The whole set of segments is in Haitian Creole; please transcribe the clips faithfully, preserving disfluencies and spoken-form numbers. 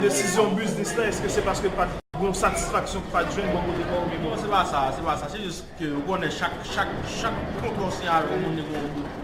Desizyon biznis la, èske se paske pa t gon satisfaksyon ki pa t jwenn bò kote pa w oubyen bò? Non, se pa sa, se pa sa. Se jis ke ou konnen chak, chak, chak kontra w siyen avèk yon moun, li gen yon bout.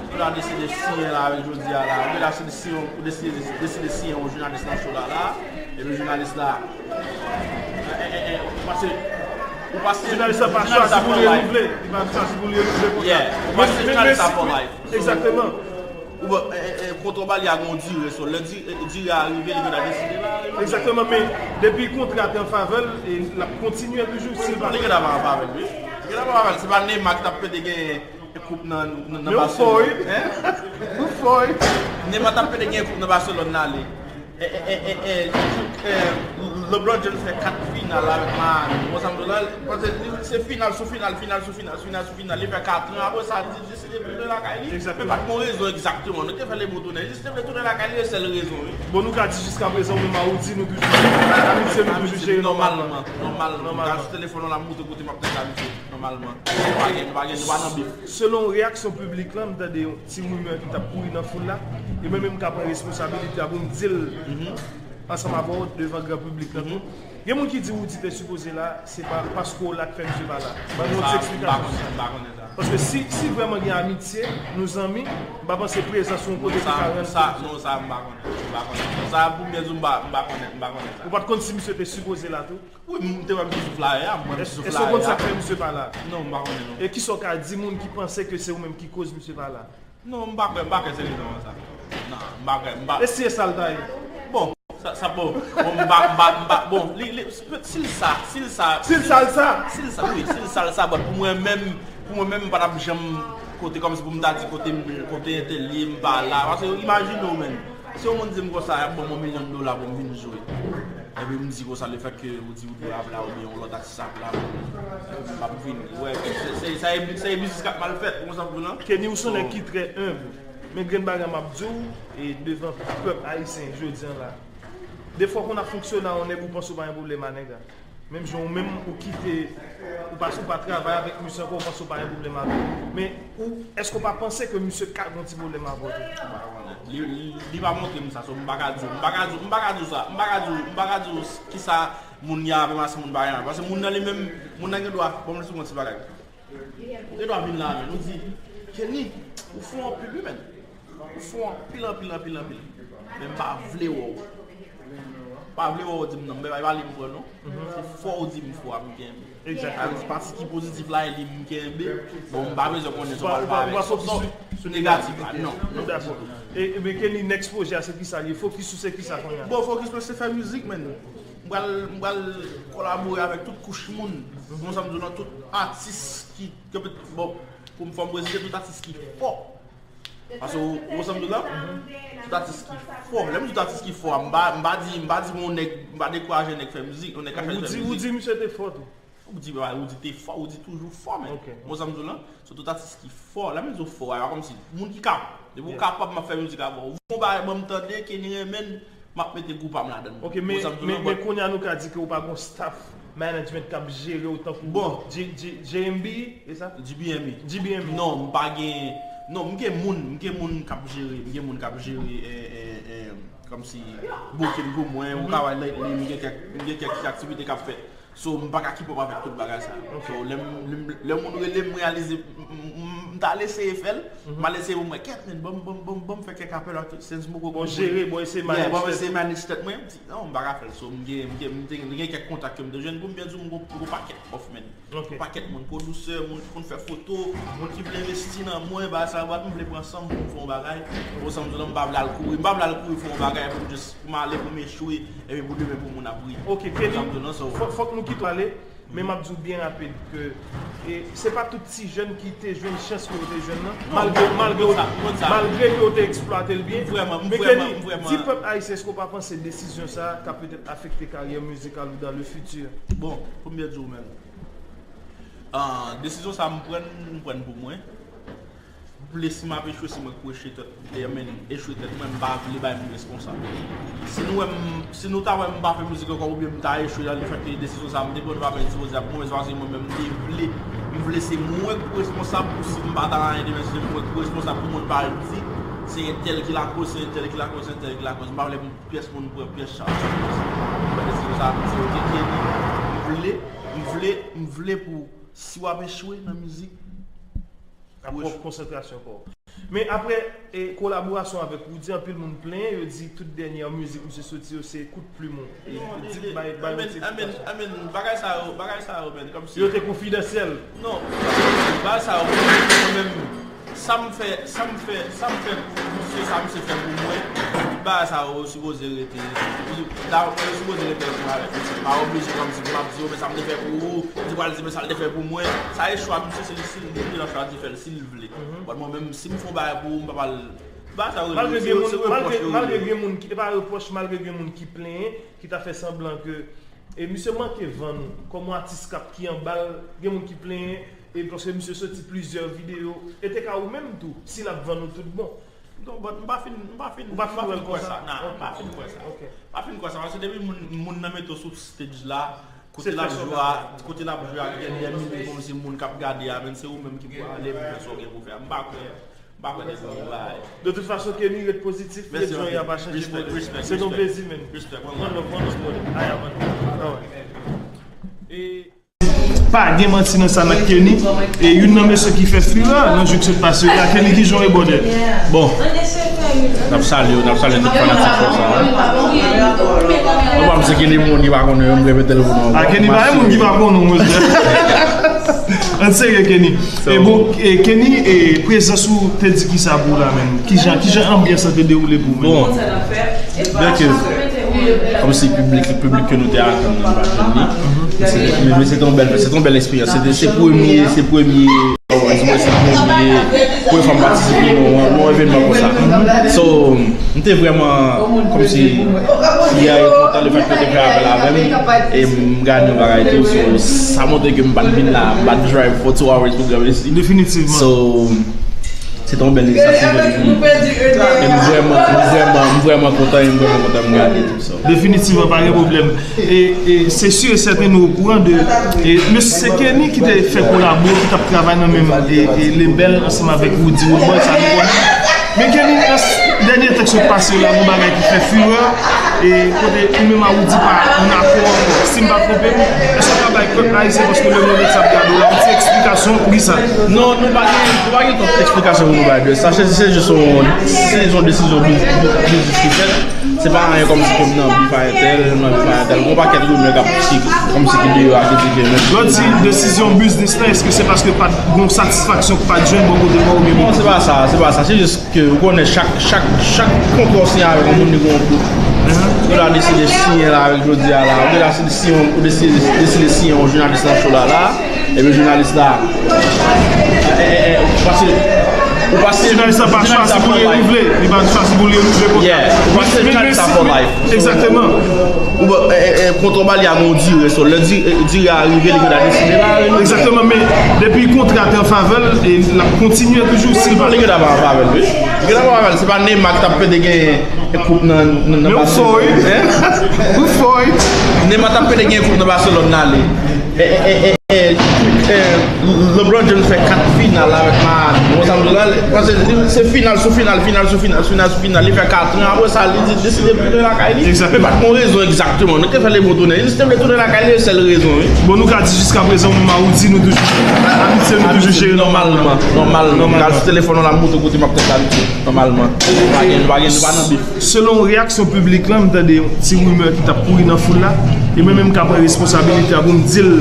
Ou la deside siyen la avèk jodi a la. Ou la deside siyen, ou deside, deside siyen yon jounalis nan show la la. Epi jounalis la, e, e, e, ou pase, ou pase, jounalis la pa chwazi pou li renouvle. Li pa chwazi pou li renouvle kontra. Yeah, ou pase jounalis la for life. Egzakteman. Ou wè, e, e, e, kontra w ba li a gen yon dire, so, lè di-, e, dire a rive, li gentan deside l ale. Egzakteman, men depi kontra te an favè l, e l ap kontinye toujou, si l pa. Li gentan pa an favè l, wi. Li gentan pa an favè l. Se pa Neymar ki t ap pede gen koup nan, nan, nan Barcelone. Hein? Ou fò, wi. Neymar t ap pede gen koup nan Barcelone, l ale. E, e, e, e, e, e, LeBron James fè kat final avèk Miami. Bon, sa m di w la, paske li, se final sou final, final sou final, final sou final. Li fè kat an, apre sa, li deside vin tounen lakay li. Egzakteman. Men pa t gon rezon egzakteman. Nou te fè Lebron tounen. Li jis te vle tounen lakay li, e sèl rezon, wi. Bon, nou ka di jiskaprezan, ou menm a Roody, nou toujou, amitye nou toujou jere nòmalman. Nòmalman, nòmalman. Nòmalman. Ka sou telefòn, la, m montre kote m ap tande amitye. Nòmalman. Nou pa gen, nou pa gen, nou pa nan bif. Selon reyaksyon piblik la, m tande yon ti rimè ki t ap kouri nan foul la. E mwen menm, m ka pran responsabilite a pou m di l ansanm avè w devan gran piblik la tou. Gen moun ki di Roody te sipoze la, se pa Pasco la k fè misye pa la. Ban nou yon ti eksplikasyon sou sa. Paske si, si vrèman gen amitye, nou zanmi, m pa panse prezans ou yon kote ki ka rann. Non, sa, non, sa, m pa konnen. M pa konnen. Sa, pou m byen di w, m pa, m pa konnen, m pa konnen sa. Ou pa t konn si misye te sipoze la tou? Wi, m te wè misye sou flyer a, m wè misye sou flyer a. Èske w konn sa k fè misye pa la? Non, m pa konnen, non. E kisa w ka di moun ki panse ke se ou menm ki koz misye pa la? Non, m pa kwè, m pa kwè se rezon an sa. Non, m pa kwè, m pa. E si e sa l ta ye? Bon, sa, sa bon. Bon, m pa, m pa, m pa, bon, li, li, si l sa, si l sa, si l sa, l sa. Si l sa, wi, si l sa, l sa, but pou mwen menm, pou mwen menm, m pa t ap janm kote kòmsi pou m ta di kote m, kote entèl ye, m pa la. Paske imajine w, menm. Si yon moun di m konsa, y ap ban m yon milyon dola pou m vin jwe. Epi m di konsa, lefètke ou di ou dwe ap la, oubyen yon lòt atis ap la, m ap vini. Wè, se, se, sa e, sa e biznis k ap mal fèt, ou konn sa m di w lan? Kenny, ou se yon nèg ki trè enb. Men grenn bagay m ap di w, e devan pèp ayisyen jodi an la. Defwa, kon ap fonksyone a yon nèg, ou panse w pa gen pwoblèm a nèg la. Menm jan ou menm, ou kite, ou pa, ou pa travay avèk misye ankò, ou panse w pa gen pwoblèm avè l. Men, ou, èske w pa panse ke misye ka gen yon ti pwoblèm avè w tou? M pa konnen. Li, li, li pa montre m sa, so m pa ka di w, m pa ka di w, m pa ka di w sa, m pa ka di w, m pa ka di w kisa moun li a ap ranmase, moun pa ranmase. Paske moun nan li menm, moun nan gen dwa, bon, m esplike w yon ti bagay. Ou gen dwa vin la, men, nou di, Kenny, ou fò anpil, wi, men. Ou fò anpil, anpil, anpil, anpil. Men m pa vle wè w. M pa vle wè w di m non, men pa li m pran non. Se fò w di m fò a m kenbe. Egzakteman. Sa vle di pati ki pozitif la, e li m kenbe. Bon, m pa bezwen konnen si w pral fè avè l. Sou, sou, sou negatif la, non. Nou dakò. E, e, men Kenny, next pwojè a, se kisa l ye? Fokis ou se kisa kounye a? Bon, fokis mwen se fè mizik, men. M pral, m pral kolabore avèk tout kouch moun. Bon, sa m di w lan, tout atis ki, ke pèt, bon, pou m fò m prezante tout atis ki fò. Paske ou, ou sanm di w la, tout atis ki fò. Lè m di tout atis ki fò a, m pa, m pa di, m pa di yon nèg, m pa dekouraje nèg fè mizik, yon nèg ka fè, fè mizik. Ou di, ou di misye te fò tou. Ou di, ou di te fò, ou di toujou fò, men. Ok. Ou sanm di w la, se tout atis ki fò. Lè m di w fò a, e pa kòmsi moun ki kapab. Depi w kapab, m ap fè mizik avè w. Ou fè yon bagay, ban m tande, Kenny renmen l, m ap mete gwoup pa m ladan l. Ok, men, men, men kounye a nou ka di ke ou pa gon staff management k ap jere w tankou G-, G-, J M B, e sa? G B M E. G B M E. Non, m pa gen, non, m gen moun, m gen moun k ap jere, m gen moun k ap jere, e, e, e, kòmsi booking pou mwen, yon travay nèt li, m gen kèk, m gen kèk ti aktivite k ap fèt. So, m pa ka keep up avèk tout bagay sa. Ok. So, lè m, lè m, lè moun rele m, m reyalize, m, m, m, m t al eseye fè l, m al eseye pou m wè, kèt, men, ban m, ban m, ban m, ban m fè kèk apèl ak tout, since m poko... Bon, jere, bon, eseye manage tèt ou. Yeah, bon, eseye manage tèt mwen, m di, non, m pa ka fè l. So, m gen, m gen, m te, m gen kèk kontak ke m te jwenn, pou m byen di w, m gon, m gon pakèt off, man. Ok. Pakèt moun, pwodisè, moun ki konn fè foto, moun ki vle envesti nan mwen, bagay sa yo, m vle pran san m pou m fè yon bagay. Bon, sa m di w la, m pa vle al kouri, m pa vle al kouri fè yon bagay pou m just, pou m ale, pou m echwe, epi pou demen pou moun ap ri. Ok, Kenny, fò-, fòk nou kite w ale, men m ap di w byen rapid ke, e, se pa tout ti jèn ki te jwenn chans ke w te jwenn nan, malgre, malgre, malgre ke w te eksplwate l byen. Men Kenny, di pèp ayisyen, èske w pa panse desizyon sa a ka petèt afekte karyè mizikal ou dans le futur? Bon, pou m byen di w menm, Ah, desizyon sa a m pran, m pran pou mwen. M vle, si m ap echwe, se mwen k pou echwe tèt, e, men, echwe tèt mwen, m pa vle bay moun responsab. Si nou wè m, si nou ta wè m pa fè mizik ankò, oubyen m ta echwe, lefètke desizyon sa a m te pran, nou pa fè sipoze ap mwen, se paske mwen menm m te vle, m vle se mwen k pou responsab pou si m pa ta anyen demen, se mwen k pou responsab pou moun pa al di, Se entèl ki lakoz, se entèl ki lakoz, se entèl ki lakoz. M pa vle pou pyès moun pran pyès chaj sou pyès. Mwen, se sa, se yo ki, ki, m vle, m vle, m vle pou, si w ap echwe nan mizik, Ap pran konsantrasyon pa w. Men apre e, kolaborasyon avèk Roody, anpil moun plenyen, yo di tout dènye mizik misye soti yo se kout plim ou. E, di, bay, bay yon ti eksplikasyon. Bagay sa yo, bagay sa yo, men, kòmsi. Yo te konfidansyèl. Non, bagay sa yo, mwen menm, sa m fè, sa m fè, sa m fè pou misye, sa misye fè pou mwen, tout bagay sa yo sipoze rete. Dayè, yo sipoze rete ansanm avèk misye. Pa oblije kòmsi pou m ap di yo, men sa m te fè pou ou, misye pral di, men sa l te fè pou mwen. Sa e chwa misye, se li, si l gen chwa, li fè l, si l vle. But mwen menm, si m fè yon bagay pou ou, m pa pral. Bagay sa yo, Malgre se, gen moun, se repwòch malgre, yo malgre rele. Gen moun ki, e pa repwòch, malgre gen moun ki plenyen, ki ta fè sanblan ke e misye manke vann ou kòm yon atis k ap ki anba l, gen moun ki plenyen, e paske misye soti plizyè videyo, e te ka ou menm tou, si l ap vann ou tout bon. Non, but m pa fin, m pa fin, Ou pa fin m pa wè l fin kwè konsa? Sa. Nah, m pa fin kwè sa. Ok. M pa fin kwè sa, paske depi moun, moun nan mete w sou stage la, kote Se l ap fè jwe sa. A, kote l ap jwe ak dènye minit, kòmsi moun k ap gade a, men se ou menm ki pou ale pou fè sa w gen pou fè a. M pa kwè, m pa kwè nan sa bagay. De tout fason, Kenny, ret pozitif, ret jan y a pa chanje. Respect, respect, Se ton respect. Plezi, men. Respect, One love, one love, brother. Aya, man. Alright. E pa gen manti nan sa nan Kenny. E youn nan mesye ki fè furè nan jou k sot pase yo la, Kenny, ki jan w ye, brother? Bon, n ap salye w, n ap salye tout fanatik fòk sa a. Ou pa m se Kenny moun ki pa konnen yo, m repete l pou nou ankò. A Kenny pa gen moun ki pa konnen w, mesye. Ann serye, Kenny. E bon, e Kenny, e prezans ou te di ki sa pou ou la menm? Kijan, kijan anbyans lan te dewoule pou ou menm? Bon, byen ke kòmsi piblik, piblik ke nou te atann nan, nou pa jwenn li. Men se, men se te yon bèl, se te yon bèl eksperyans. Se te, se premye, se premye, di mwen se premye, premye fwa m patisipe nan yon, yon evènman konsa. So, m te vrèman, kòmsi, fiè e kontan le fèt ke yo te fè apèl avè m, e m gade yon bagay tou. So, sa montre ke m pa t vin la, m pa t drive for two hours pou gade isi. Definitivman. So, se te yon bèl inisyativ pou mwen. E m vrèman, m vrèman, m vrèman kontan, e m vrèman kontan m gade tou. So. Definitivman, pa gen pwoblèm. E, e se si e sèten nou okouran de e, mesye Kenny ki te fè kolabo, ki t ap travay nan menm e, e, lebèl ansanm avèk Roody Roodboy, sa nou konnen. Men Kenny, nan s- dènye tèks yo pase yo la, gon bagay ki fè furè, e kote ou menm a Roody pa ann akò ankò. Si m pa twonpe m, èske w ka bay pèp ayisyen, paske lemonn antye ap gade w la, yon ti eksplikasyon pou ki sa? Non, nou pa gen, nou pa gen twòp eksplikasyon pou nou bay de sa. Se, se jis yon, se yon desizyon biznis ki fèt. Se pa anyen kòmsi ke m nan bif a entèl, m nan bif a entèl. Gon pakèt rimè k ap sik, kòmsi ki deyò a kritike nou. Lè w di desizyon biznis la, èske se paske pa t gon satisfaksyon k pa t jwenn bò kote pa w oubyen bò kote? Non, se pa sa, se pa sa. Se jis ke ou konnen chak, chak, chak kontra w siyen avèk yon moun, li gen yon bout. Ou la deside siyen la avèk jodi a la. Ou te deside siyen, ou deside, deside siyen yon jounalis nan show la la. Epi jounalis la, e, e, e, ou pase, ou pase, jounalis la pa chwazi pou li renouvle, li pa chwazi pou li renouvle kontra. Yeah, ou pase jounalis la for life. Egzakteman. Ou ba, e, e, e, kontra w ba li a gen yon dire, so lè di, e, dire a rive, li gentan deside pa renouvle. Egzakteman, men depi kontra te an favè l, e l ap kontinye toujou si l pa. Li gentan pa an favè l, wi. Li gentan pa an favè l, se pa Neymar ki t ap pede gen koup nan, nan, nan Barcelone. Men ou fò, wi. Ou fò, wi. Neymar t ap pede gen koup nan Barcelone nan ale. E, e, e, e, e, e, LeBron James fè kat final avèk Miami. Bon, sa m di w la, paske li, se final sou final, final sou final, final sou final. Li fè kat an, apre sa, li di, deside tounen lakay li. Egzakteman. Men pa t gon rezon egzakteman, non, ki te fè LeBron tounen. Li jis te vle tounen lakay li, e sèl rezon, wi. Bon, nou ka di jiskaprezan, ou menm a Roody, nou toujou, amitye nou toujou jere nòmalman. Nòmalman. Nòmalman. Gad sou telefòn nan, la montre kote m ap tèt la, nòmalman. Nou pa gen, nou pa gen, nou pa nan bif. Selon reyaksyon piblik la, m tande yon ti rimè ki t ap kouri nan foul la, e mwen menm m ka pran responsabilite a pou m di l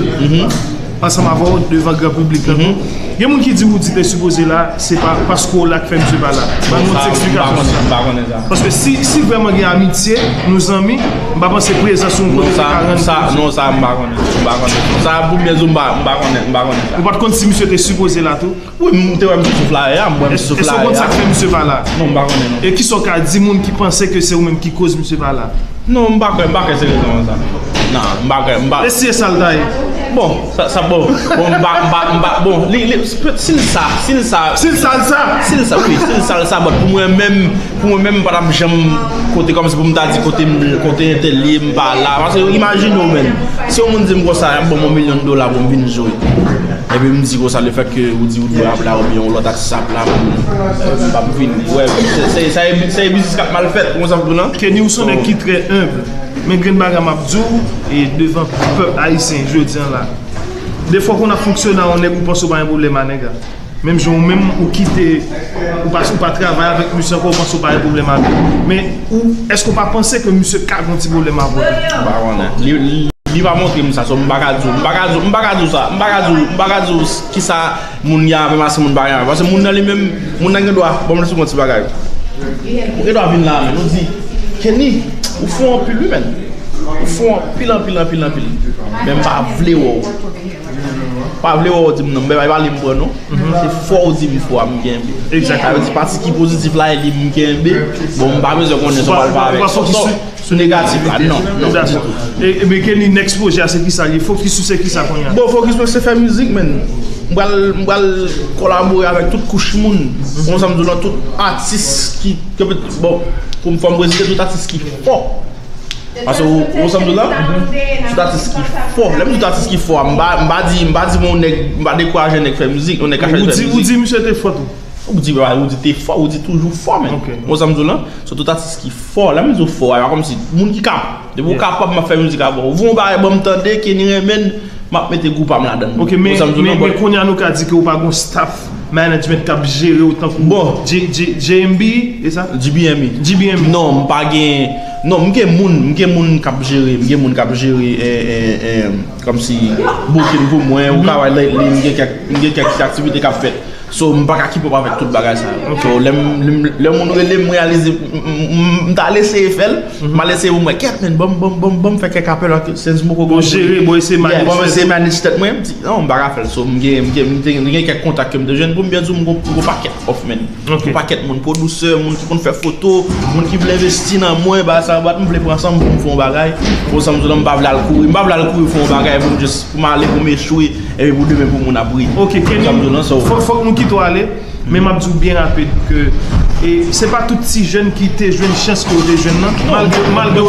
ansanm avè w devan gran piblik la tou. Gen moun ki di Roody te sipoze la, se pa paske w la k fè misye pa la. Ban nou ti eksplikasyon sou sa. Paske si, si vrèman gen amitye, nou zanmi, m pa panse prezans ou yon kote te ka rann. Non, sa, non, sa, m pa konnen. M pa konnen. Sa, pou byen di w, m pa, m pa konnen, m pa konnen sa. Ou pa t konn si misye te sipoze la tou? Wi, m te wè misye sou flyer a, m wè misye sou flyer a. Èske w konn sa k fè misye pa la? Non, m pa konnen, non. E kisa w ka di moun ki panse ke se ou menm ki koz misye pa la? Non, m pa kwè, m pa kwè se rezon an sa. Non, m pa kwè, m pa. E si e sa l ta ye? Bon, sa, sa bon. Bon, m pa, m pa, m pa, bon, li, li, si l sa, si l sa, si l salsa, si l sa, wi, si l salsa, bon, pou mwen menm, pou mwen menm, m pa t ap janm kote kòmsi pou m ta di kote m, kote entèl ye, m pa la. Paske imajine w, menm, si yon moun di m konsa, y ap ban m yon milyon dola pou m vin jwe. Epi m di konsa, le fèt ke ou di ou dwe ap la, oubyen yon lòt atis ap la, m, m p ap vini. Wè, se, se, sa e, sa e biznis k ap mal fèt, konsa m di w lan. Kenny, ou se yon nèg ki trè enb. Men gen bagay m ap di w, e devan pèp ayisyen jodi an la. Defwa, kon ap fonksyone a yon nèg, ou panse w pa gen pwoblèm a nèg la. Menm jan ou menm, ou kite, ou pa, ou pa travay avèk misye ankò, ou panse w pa gen pwoblèm avè l. Men, ou, èske w pa panse ke misye ka gen yon ti pwoblèm avè w? M pa konnen. Li, li, li pa montre m sa, so m pa ka di w, m pa ka di w, m pa ka di w sa, m pa ka di w, m pa ka di w kisa moun gen avè m, ase moun pa gen avè m. Paske moun nan li menm, moun nan gen dwa, ban m esplike w yon ti bagay. Ou gen dwa vin la, men, ou di, Kenny, ou fò anpil, wi, men. Ou fò anpil, anpil, anpil, anpil. Men m pa vle wè w. Pa vle wè w di m non, men pa li m pran non. Se fò w di m fò a m kenbe. Sa vle di pati ki pozitif la e li m kenbe. Bon, m pa bezwen konnen sa w pral fè avèk sa. Sou negatif la, non, non, ditou. E, e, men Kenny, next pwojè a, se kisa li ye? Fokis ou se kisa kounye a? Bon, fokis mwen se fè mizik, men. M pral, m pral kolabore avèk tout kouch moun. Konsa m di w lan, tout atis ki, ke, bon, pou m fò m prezante tout atis ki fò. Paske ou, ou sanm di w la, tout atis ki fò. Lè m di tout atis ki fò a, m pa, m pa di, m pa di yon nèg, m pa dekouraje nèg fè mizik, yon nèg ka fè mizik. Ou di, ou di misye te fò tou? Ou di, ou di te fò, ou di toujou fò, men. Ou sanm di w la, se tout atis ki fò. Lè m di w fò a, e pa kòmsi, moun ki kapab. Depi w kapab, m ap fè mizik avè w. Ou voye yon bagay ban m tande, Kenny renmen l, m ap mete gou pa m ladan l. Ok, men, men, men kounye a nou ka di ke ou pa gon staff management k ap jere w tankou J-, J-, J M B, e sa? G B M E. G B M E. Non, m pa gen, non, m gen moun, m gen moun k ap jere, m gen moun k ap jere, eh, eh, eh, kòmsi booking pou mwen, ou ka wè lately, m gen kèk, m gen kèk aktivite k ap fèt. So, m pa ka keep up avèk tout bagay sa yo. So, lè m, lè m, lè moun rele m, m reyalize, m, m, m, m ta al eseye fè l, m al eseye pou mwen, kèt, men, ban m, ban m, ban m, ban m fè kèk apèl ak Sensmoko. Bon, jere, bon, eseye manage tèt mwen. M di, non, m pa ka fè l. So, m gen, m gen, m gen, m gen kèk kontak ke m te jwenn pou m byen di w, m gon, m gon pakèt òf, men. M gon pakèt moun, pwodisè, moun ki konn fè foto, moun ki vle envesti nan mwen, bagay sa yo, bat, m vle pran san m pou m fè yon bagay. Bon, sanm di w la, m pa vle al kouri, m pa vle al kouri fè yon bagay pou m just, pou m ale, pou m echwe, epi pou demen pou moun ap ri. Ok, Kenny, fòk, fòk nou kite w ale. Men m ap di w byen rapid ke, e, se pa tout ti jèn ki te jwenn chans ke w te jwenn nan, malgre, malgre,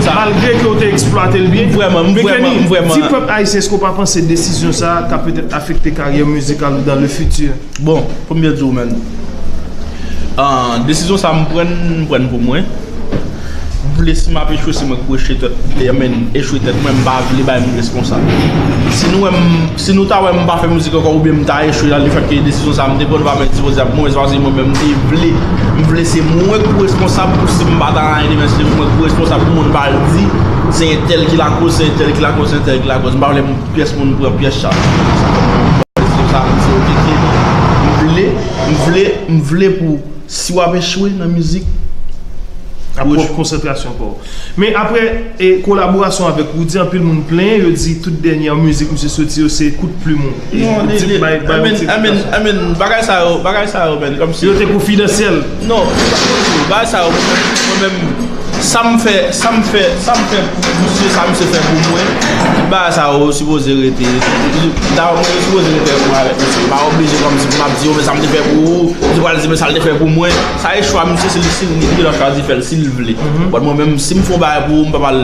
malgre ke w te eksplwate l byen. Men Kenny, di pèp ayisyen, èske w pa panse desizyon sa a ka petèt afekte karyè mizikal ou dans le futur? Bon, pou m byen di w, men, ah, desizyon sa a m pran, m pran pou mwen. M vle, si m ap echwe, se mwen ki pou echwe tèt, e, I mean, echwe tèt mwen, m pa vle bay moun responsab. Si nou wè m, si nou ta wè m pa fè mizik ankò oubyen m ta echwe, lefètke desizyon sa a m te pran, nou pa mèt dipoze ak mwen, se paske mwen menm m te vle, m vle se mwen ki pou responsab pou si m pa ta anyen demen, se mwen ki pou responsab pou moun pa al di, se entèl ki lakoz, se entèl ki lakoz, se entèl ki lakoz. M pa vle pyès moun pran pyès chaj. Desizyon sa a, m di, ok, Kenny, m vle, m vle, m vle pou si w ap echwe nan mizik, ap pran konsantrasyon pa w. Men apre, e, kolaborasyon avèk Roody, anpil moun plenyen, yo di tout dènye mizik misye soti yo se kout plim ou. E, non, li, li, I mean, I mean, I mean, bagay sa yo, bagay sa yo, man, kòmsi yo te konfidansyèl. Non, bagay sa yo, mwen menm, mwen menm, sa m fè, sa m fè, sa m fè pou misye, sa misye fè pou mwen, tout bagay sa yo sipoze rete. Dayè, mwen, yo sipoze rete mwen avèk misye. M pa oblije kòmsi pou m ap di yo, men sa m te fè pou ou, misye pral di, men sa l te fè pou mwen. Sa e chwa misye, se li, si li, li chwazi fè l, si l vle. But mwen menm, si m fè yon bagay pou ou, m pa pral